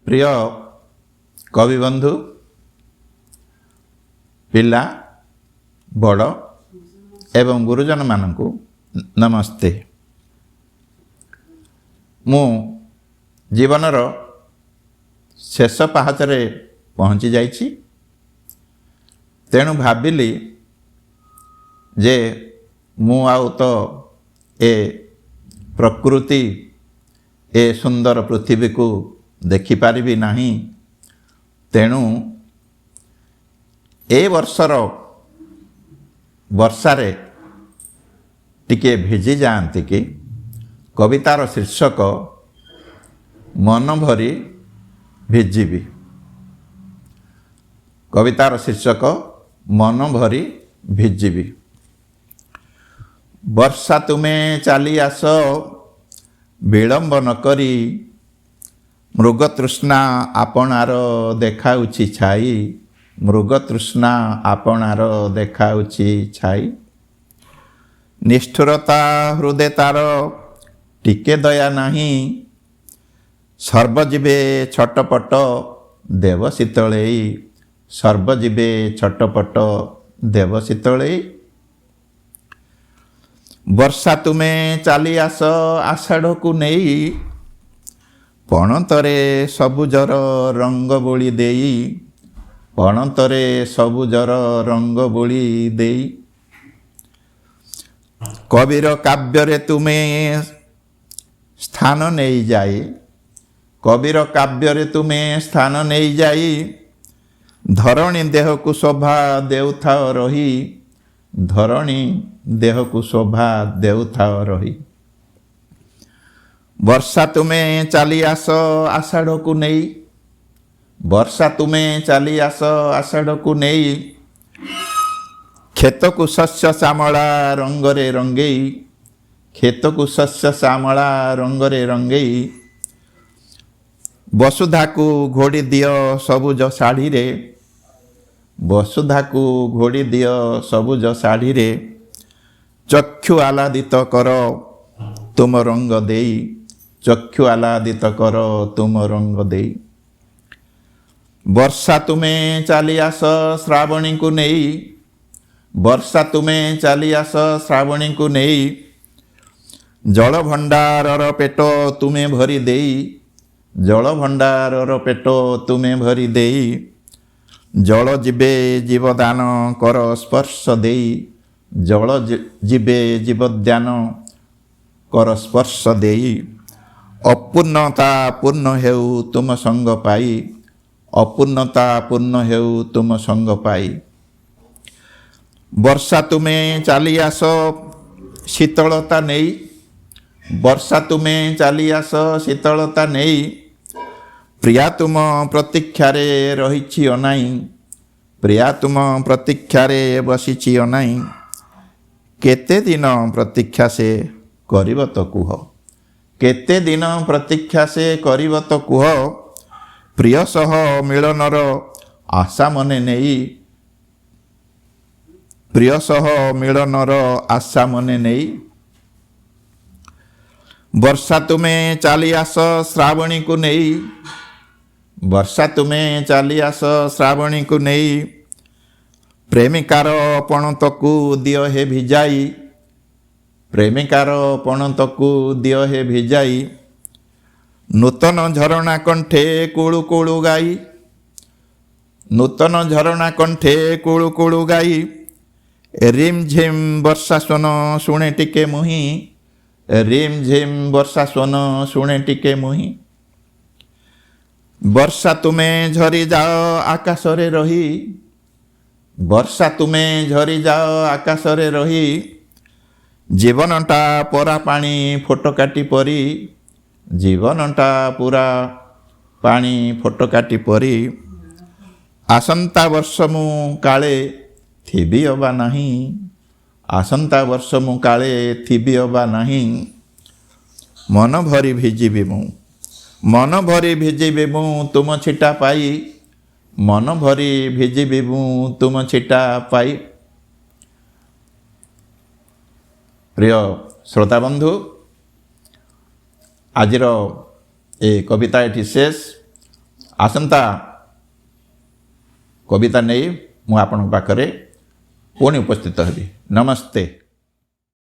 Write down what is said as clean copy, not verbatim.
ପ୍ରିୟ କବି ବନ୍ଧୁ, ପିଲା, ବଡ଼ ଏବଂ ଗୁରୁଜନମାନଙ୍କୁ ନମସ୍ତେ। ମୁଁ ଜୀବନର ଶେଷ ପାହାଚରେ ପହଞ୍ଚି ଯାଇଛି, ତେଣୁ ଭାବିଲି ଯେ ମୁଁ ଆଉ ତ ଏ ପ୍ରକୃତି, ଏ ସୁନ୍ଦର ପୃଥିବୀକୁ ଦେଖିପାରିବି ନାହିଁ। ତେଣୁ ଏ ବର୍ଷର ବର୍ଷାରେ ଟିକିଏ ଭିଜି ଯାଆନ୍ତି କି। କବିତାର ଶୀର୍ଷକ ମନ ଭରି ଭିଜିବି। କବିତାର ଶୀର୍ଷକ ମନ ଭରି ଭିଜିବି। ବର୍ଷା ତୁମେ ଚାଲି ଆସ ବିଳମ୍ବ ନ କରି, ମୃଗତୃଷ୍ଣା ଆପଣାର ଦେଖାଉଛି ଛାଇ, ମୃଗତୃଷ୍ଣା ଆପଣାର ଦେଖାଉଛି ଛାଇ। ନିଷ୍ଠୁରତା ହୃଦେ ତାର ଟିକେ ଦୟା ନାହିଁ, ସର୍ବଜୀବେ ଛଟପଟ ଦେବ ଶୀତଳେଇ, ସର୍ବଜୀବେ ଛଟପଟ ଦେବ ଶୀତଳେଇ। ବର୍ଷା ତୁମେ ଚାଲି ଆସ ଆଷାଢ଼କୁ ନେଇ, ପଣତରେ ସବୁଜର ରଙ୍ଗ ବୋଳି ଦେଇ, ପଣତରେ ସବୁଜର ରଙ୍ଗ ବୋଳି ଦେଇ। କବିର କାବ୍ୟରେ ତୁମେ ସ୍ଥାନ ନେଇଯାଇ, କବିର କାବ୍ୟରେ ତୁମେ ସ୍ଥାନ ନେଇଯାଇ, ଧରଣୀ ଦେହକୁ ଶୋଭା ଦେଉଥାଅ ରହି, ଧରଣୀ ଦେହକୁ ଶୋଭା ଦେଉଥାଅ ରହି। ବର୍ଷା ତୁମେ ଚାଲି ଆସ ଆଷାଢ଼କୁ ନେଇ, ବର୍ଷା ତୁମେ ଚାଲି ଆସ ଆଷାଢ଼କୁ ନେଇ, କ୍ଷେତକୁ ଶସ୍ୟ ଶ୍ୟାମଳା ରଙ୍ଗରେ ରଙ୍ଗେଇ, କ୍ଷେତକୁ ଶସ୍ୟ ଶ୍ୟାମଳା ରଙ୍ଗରେ ରଙ୍ଗେଇ। ବସୁଧାକୁ ଘୋଡ଼ି ଦିଅ ସବୁଜ ଶାଢ଼ୀରେ, ବସୁଧାକୁ ଘୋଡ଼ି ଦିଅ ସବୁଜ ଶାଢ଼ୀରେ, ଚକ୍ଷୁ ଆହ୍ଲାଦିତ କର ତୁମ ରଙ୍ଗ ଦେଇ, ଚକ୍ଷୁ ଆହ୍ଲାଦିତ କର ତୁମ ରଙ୍ଗ ଦେଇ। ବର୍ଷା ତୁମେ ଚାଲି ଆସ ଶ୍ରାବଣୀକୁ ନେଇ, ବର୍ଷା ତୁମେ ଚାଲି ଆସ ଶ୍ରାବଣୀକୁ ନେଇ, ଜଳଭଣ୍ଡାରର ପେଟ ତୁମେ ଭରି ଦେଇ, ଜଳଭଣ୍ଡାରର ପେଟ ତୁମେ ଭରି ଦେଇ, ଜଳ ଜୀବେ ଜୀବଦାନ କର ସ୍ପର୍ଶ ଦେଇ, ଜଳ ଜୀବେ ଜୀବଦାନ କର ସ୍ପର୍ଶ ଦେଇ। ଅପୂର୍ଣ୍ଣତା ପୂର୍ଣ୍ଣ ହେଉ ତୁମ ସଙ୍ଗ ପାଇ, ଅପୂର୍ଣ୍ଣତା ପୂର୍ଣ୍ଣ ହେଉ ତୁମ ସଙ୍ଗ ପାଇ। ବର୍ଷା ତୁମେ ଚାଲି ଆସ ଶୀତଳତା ନେଇ, ବର୍ଷା ତୁମେ ଚାଲି ଆସ ଶୀତଳତା ନେଇ, ପ୍ରିୟା ତୁମ ପ୍ରତୀକ୍ଷାରେ ରହିଛି ଅନାଇ, ପ୍ରିୟା ତୁମ ପ୍ରତୀକ୍ଷାରେ ବସିଛି ଅନାଇ। କେତେ ଦିନ ପ୍ରତୀକ୍ଷା ସେ କରିବ ତ କୁହ, କେତେ ଦିନ ପ୍ରତୀକ୍ଷା ସେ କରିବ ତ କୁହ, ପ୍ରିୟ ସହ ମିଳନର ଆଶା ମନେ ନେଇ, ପ୍ରିୟ ସହ ମିଳନର ଆଶା ମନେ ନେଇ। ବର୍ଷା ତୁମେ ଚାଲି ଆସ ଶ୍ରାବଣୀକୁ ନେଇ, ବର୍ଷା ତୁମେ ଚାଲି ଆସ ଶ୍ରାବଣୀକୁ ନେଇ, ପ୍ରେମିକାର ପଣତକୁ ଦିଅ ହେ ଭିଜାଇ, ପ୍ରେମିକାର ପଣତକୁ ଦିଅ ହେ ଭିଜାଇ, ନୂତନ ଝରଣା କଣ୍ଠେ କୁଳୁ କୁଳୁ ଗାଇ, ନୂତନ ଝରଣା କଣ୍ଠେ କୁଳୁ କୁଳୁ ଗାଇ, ରିମ୍ ଝିମ୍ ବର୍ଷା ସ୍ୱନ ଶୁଣେ ଟିକେ ମୁହିଁ, ରିମ୍ ଝିମ୍ ବର୍ଷା ସ୍ୱନ ଶୁଣେ ଟିକେ ମୁହିଁ। ବର୍ଷା ତୁମେ ଝରି ଯାଅ ଆକାଶରେ ରହି, ବର୍ଷା ତୁମେ ଝରି ଯାଅ ଆକାଶରେ ରହି, ଜୀବନଟା ପରା ପାଣି ଫୋଟକାଟି ପରି, ଜୀବନଟା ପୁରା ପାଣି ଫୋଟକାଟି ପରି, ଆସନ୍ତା ବର୍ଷ ମୁଁ କାଳେ ଥିବି ଅବା ନାହିଁ, ଆସନ୍ତା ବର୍ଷ ମୁଁ କାଳେ ଥିବି ଅବା ନାହିଁ, ମନ ଭରି ଭିଜିବି ମୁଁ, ମନ ଭରି ଭିଜିବି ମୁଁ ତୁମ ଛିଟା ପାଇ, ମନ ଭରି ଭିଜିବି ମୁଁ ତୁମ ଛିଟା ପାଇ। ପ୍ରିୟ ଶ୍ରୋତାବନ୍ଧୁ, ଆଜିର ଏ କବିତା ଏଠି ଶେଷ। ଆସନ୍ତା କବିତା ନେଇ ମୁଁ ଆପଣଙ୍କ ପାଖରେ ପୁଣି ଉପସ୍ଥିତ ହେବି। ନମସ୍ତେ।